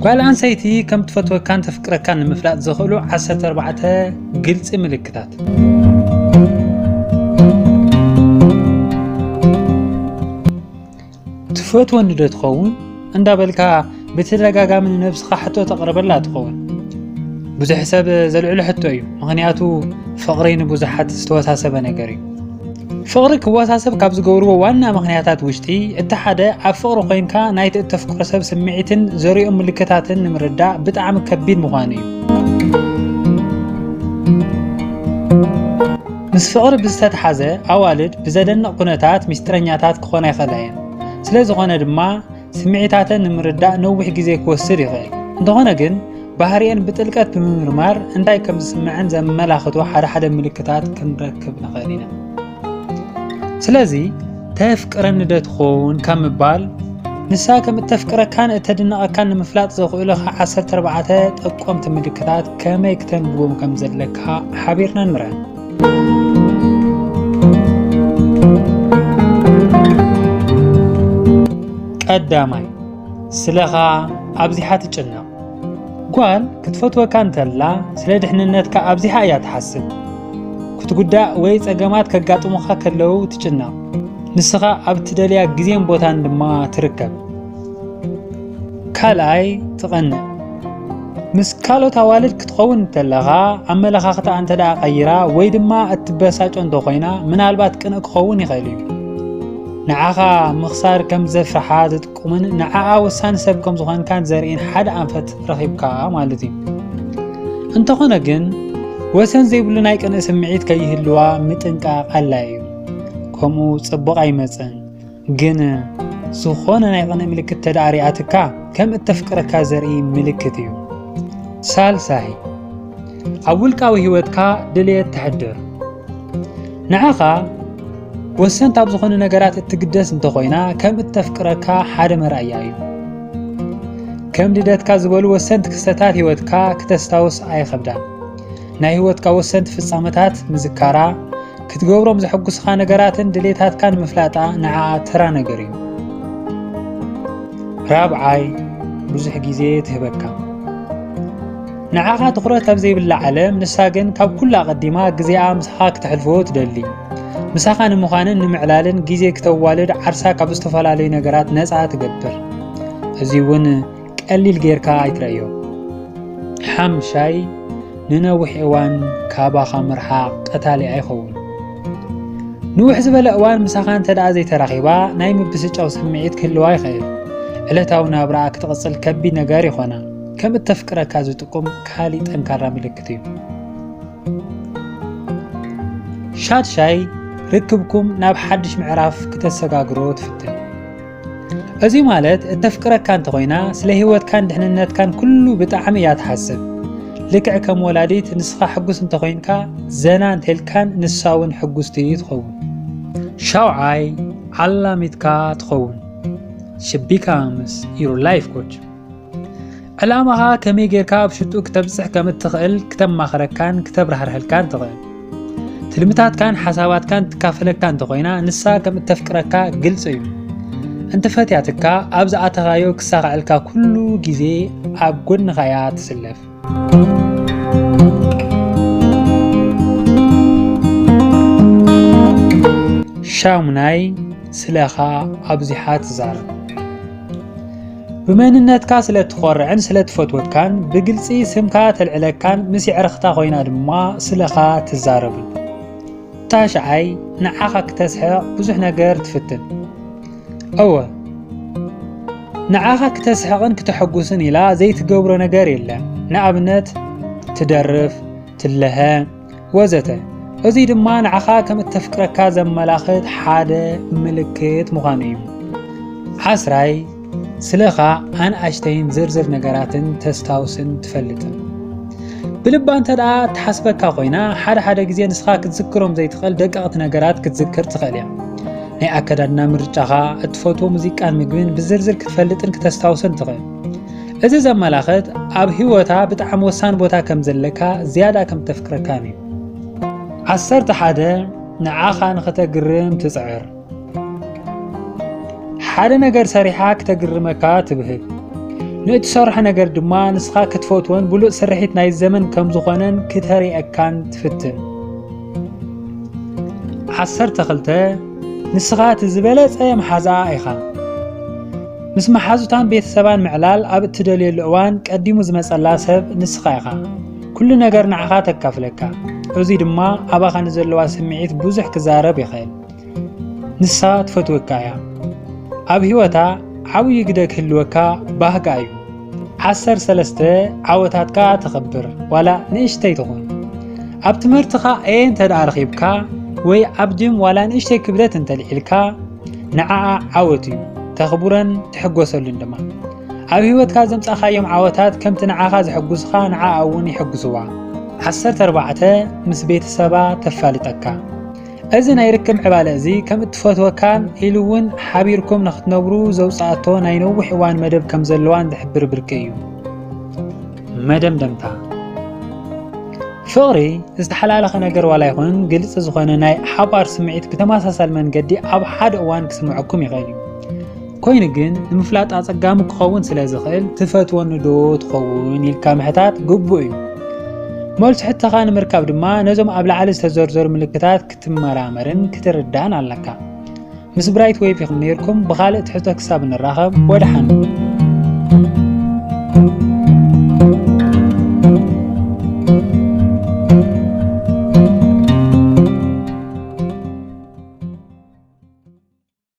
ጓል ኣንሰይቲ ከም ትፈትወካን ተፍቅረካን ንምፍላጥ ዘኽእሉ ዓሰርተ ኣርባዕተ ግልጺ ምልክታት። ትፈትወኒ ዶ ትኸውን? እንዳበልካ ብተደጋጋሚ ንነብስኻ ሕቶ ተቕርበላ ትኸውን። ብዙሕ ሰብ ዘልዕሎ ሕቶ እዩ፣ ምኽንያቱ ፍቕሪ ንብዙሓት ዝተወሳሰበ ነገር እዩ። ፍቕሪ ክወሳሰብ ካብ ዝገብርዎ ዋና ምኽንያታት ውሽጢ እቲ ሓደ፣ ኣብ ፍቕሪ ኮይንካ ናይቲ እተፍቅሮ ሰብ ስምዒትን ዘርእዮም ምልክታትን ንምርዳእ ብጣዕሚ ከቢድ ምዃኑ እዩ። ምስ ፍቕሪ ብዝተተሓዘ፣ ኣዋልድ ብዘደንቕ ኩነታት ሚስጥረኛታት ክኾና ይኽእላ እየን። ስለ ዝኾነ ድማ፣ ስምዒታተን ንምርዳእ ነዊሕ ግዜ ክወስድ ይኽእል። እንተኾነ ግን፣ ባህሪኤን ብጥልቀት ብምምርማር እንታይ ከም ዝስምዐን ዘመላኽቱ ሓደ ሓደ ምልክታት ክንረክብ ንኽእል ኢና። ስለዚ፣ "ተፍቅረኒ ዶ ትኸውን?" ካብ ምባል፣ ንሳ ከም እተፍቅረካን እተድንቐካን ንምፍላጥ ዘኽእሉኻ ዓሰርተ ኣርባዕተ ጠቆምቲ ምልክታት ከመይ ክተንብቦም ከም ዘለካ ሓቢርና ንርአ። ቀዳማይ፣ ስለኻ ኣብዚሓ ትጭነቕ። ጓል ክትፈትወካ እንተላ፣ ስለ ድሕንነትካ ኣብዚሓ እያ ትሓስብ። ክትጉዳእ ወይ ጸገማት ከጋጥሙኻ ከለዉ ትጭነቕ። ንስኻ ኣብ ትደልያ ግዜን ቦታን ድማ ትርከብ። ካልኣይ፣ ትቐንእ። ምስ ካልኦት ኣዋልድ ክትኸውን እንተለኻ፣ ኣመለኻኽታ እንተ ደኣ ቀይራ ወይ ድማ እትበሳጮ እንተኾይና፣ ምናልባት ቅንእ ክኸውን ይኽእል እዩ። ንዓኻ ምኽሳር ከም ዘፍርሓ ዘጥቁምን ንዓኣ ወሳኒ ሰብ ከም ዝኾንካን ዘርእን ሓደ ኣንፈት ረኺብካ ማለት እዩ። እንተኾነ ግን፣ ወሰን ዘይብሉ ናይ ቅንእ ስምዒት ከይህልዋ ምጥንቃቕ ኣድላዪ እዩ። ከምኡ ጽቡቕ ኣይመጽእን። ግን ዝኾነ ናይ ቅንእ ምልክት ተደኣ ሪኣትካ፣ ከም እተፍቅረካ ዘርኢ ምልክት እዩ። ሳልሳይ፣ ኣብ ውልቃዊ ህይወትካ ድልየት ተሕድር። ንዓኻ ወሰንቲ ኣብ ዝኾኑ ነገራት እትግደስ እንተኾይና፣ ከም እተፍቅረካ ሓደ መርኣያ እዩ። ከም ልደትካ ዝበሉ ወሰንቲ ክስተታት ህይወትካ ክተስታውስ ኣይኸብዳን። ናይ ህይወትካ ወሰንቲ ፍጻመታት ምዝካራ፣ ክትገብሮም ዘሐጉስኻ ነገራትን ድሌታትካን ምፍላጣ ንዓኣ ተራ ነገር እዩ። ራብዓይ፣ ብዙሕ ግዜ ትህበካ። ንዓኻ ትኹረት ኣብ ዘይብላ ዓለም፣ ንሳ ግን ካብ ኩሉ ኣቐዲማ ግዜኣ ምሳኻ ክተሕልፎ ትደሊ። ምሳኻ ንምዃንን ንምዕላልን ግዜ ክተዋልድ ዓርሳ ካብ ዝተፈላለዩ ነገራት ነጻ ትገብር። እዚ እውን ቀሊል ጌርካ ኣይትረእዮ። ሓምሻይ፣ ንነዊሕ እዋን ካባኻ ምርሓቕ ቀታሊ ኣይኸውን። ንውሕ ዝበለ እዋን ምሳኻ እንተ ደኣ ዘይተራኺባ፣ ናይ ምብስጫው ስምዒት ክህልዋ ይኽእል። ዕለታዊ ናብራኣ ክትቕጽል ከቢድ ነገር ይኾና። ከም እተፍቅረካ ዝጥቁም ካሊእ ጠንካራ ምልክት እዩ። ሻድሻይ፣ ርክብኩም ናብ ሓድሽ ምዕራፍ ክተሰጋግሮ ትፍትን። እዚ ማለት፣ እተፍቅረካ እንተኾይና፣ ስለ ህይወትካን ድሕንነትካን ኩሉ ብጣዕሚ እያ ትሓስብ። ልክዕ ከም ወላዲት፣ ንስኻ ሕጉስ እንተኾይንካ፣ ዘና እንተልካን፣ ንሳ እውን ሕጉስቲ ትኸውን። ሻውዓይ፣ ዓላሚትካ ትኸውን። She becomes your life coach። ዕላማኻ ከመይ ጌርካ ኣብ ሽጡ ክተብጽሕ ከም እትኽእል ክተማኽረካን ክተብራህርሀልካን ትኽእል። ትልምታትካን ሓሳባትካን ትካፈለካ እንተኾይና፣ ንሳ ከም እተፍቅረካ ግልጺ እዩ። እንተፈትያትካ፣ ኣብ ዝኣተኻዮ ክሳኽዐልካ ኩሉ ግዜ ኣብ ጎንኻ እያ ትስለፍ። ሻሙናይ፣ ስለኻ ኣብዚሓ ትዛረብ። ብመንነትካ ስለ ትኾርዕን ስለ ትፈትወካን፣ ብግልጺ ስምካ ተልዕለካን ምስ የዕርኽታ ኮይና ድማ ስለኻ ትዛረብን። ታሽዓይ፣ ንዓኻ ክተስሕቕ ብዙሕ ነገር ትፍትን። እወ፣ ንዓኻ ክተስሕቕን ክተሐጉስን ኢላ ዘይትገብሮ ነገር የለን። ንኣብነት፣ ትደርፍ፣ ትለሀ፣ ወዘተ። እዚ ድማ ንዓኻ ከም እተፍቅረካ ዘመላኽት ሓደ ምልክት ምዃኑ እዩ። ዓስራይ፣ ስለኻ ኣንኣሽተይን ዝርዝር ነገራትን ተስታውስን ትፈልጥን። ብልባ እንተ ደኣ ትሓስበካ ኮይና፣ ሓደ ሓደ ግዜ ንስኻ ክትዝክሮም ዘይትኽእል ደቀቕቲ ነገራት ክትዝክር ትኽእል እያ። ናይ ኣከዳድና ምርጫኻ፣ እትፈትዎ ሙዚቃን ምግብን ብዝርዝር ክትፈልጥን ክተስታውስን ትኽእል። እዚ ዘመላኽት ኣብ ህይወታ ብጣዕሚ ወሳኒ ቦታ ከም ዘለካ፣ ዝያዳ ከም ተፍቅረካን እዩ። ዓሰርተ ሓደ፣ ንዓኻ ንኸተግርም ትጽዕር። ሓደ ነገር ሰሪሓ ክተግርመካ ትብህግ። ንእትሰርሖ ነገር ድማ ንስኻ ክትፈትዎን ብሉጽ ስርሒት ናይ ዘመን ከም ዝኾነን ክተርእየካን ትፍትን። ዓሰርተ ክልተ፣ ንስኻ እቲ ዝበለጸ መሓዛኣ ኢኻ። ምስ መሓዙታን ቤተሰባን ምዕላል ኣብ እትደልየሉ እዋን ቀዲሙ ዝመጸላ ሰብ ንስኻ ኢኻ። ኩሉ ነገር ንዓኻ ተካፍለካ። እዚ ድማ ኣባኻ ንዘለዋ ስምዒት ብዙሕ ክዛረብ ይኽእል። ንሳ ትፈትወካ እያ። ኣብ ህይወታ ዓብዪ ግደ ክህልወካ ባህጋ እዩ። ዓሰርተ ሰለስተ፣ ዓወታትካ ተኸብር ዋላ ንእሽተይ ትኹን። ኣብ ትምህርትኻ ኤ እንተ ደኣ ረኺብካ ወይ ኣብ ጅም ዋላ ንእሽተይ ክብደት እንተልዒልካ ንዓኣ ዓወት እዩ። ተኽብሮን ትሕጎሰሉን ድማ። ኣብ ህይወትካ ዘምጻኻዮም ዓወታት ከምቲ ንዓኻ ዘሐጉስኻ ንዓኣ እውን ይሕጉስዋ። ዓሰርተ ኣርባዕተ፣ ምስ ቤተሰባ ተፋልጠካ። እዚ ናይ ርክብ ምዕባለ እዚ ከም እትፈትወካን ኢሉ እውን ሓቢርኩም ንኽትነብሩ ዘውጽኣቶ ናይ ነዊሕ እዋን መደብ ከም ዘለዋን ዝሕብር ብርቂ እዩ። መደምደምታ። ፍቕሪ ዝተሓላለኸ ነገር ዋላ ይኹን ግልጺ ዝኾነ ናይ ሓባር ስምዒት ብተመሳሳሊ መንገዲ ኣብ ሓደ እዋን ክስምዐኩም ይኽእል እዩ። ኮይኑ ግን ንምፍላጥ ኣጸጋሚ ክኸውን ስለ ዝኽእል ትፈትወኒ ዶ ትኸውን ኢልካ ምሕታት ግቡእ እዩ። መልሲ ሕቶኻ ንምርካብ ድማ ነዞም ኣብ ላዕሊ ዝተዘርዘሩ ምልክታት ክትመራመርን ክትርዳን ኣለካ። ምስ ብራይት ዌብ ኢኹም ነይርኩም። ብኻልእ ትሕዝቶ ክሳብ ንራኸብ ወደሓን።